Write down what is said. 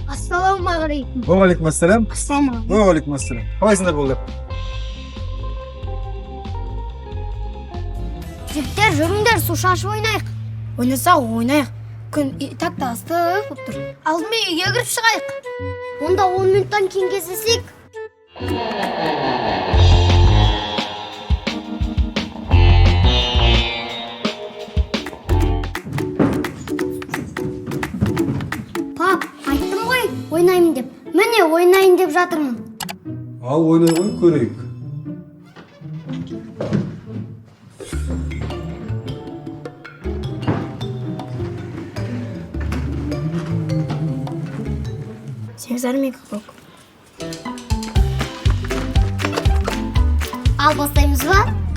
Ассалаумағалейкум. Уағалейкум ассалам. Ассалаумағалейкум. Уағалейкум ассалам. Қалайсыңдар, балалар? Жігіттер, жүріңдер, су шашып ойнайық. Ойнасақ ойнайық, күн и так та ыстық болып тұр. Алдымен үйге кіріп шығайық. Онда 10 минуттан кейін кездесейік. Пап, айттым ғой ойнаймын деп. Міне, ойнайын деп жатырмын. Ал ойнай ғой, көрейік. 8,5 екі көк. Ал бастаймыз ба?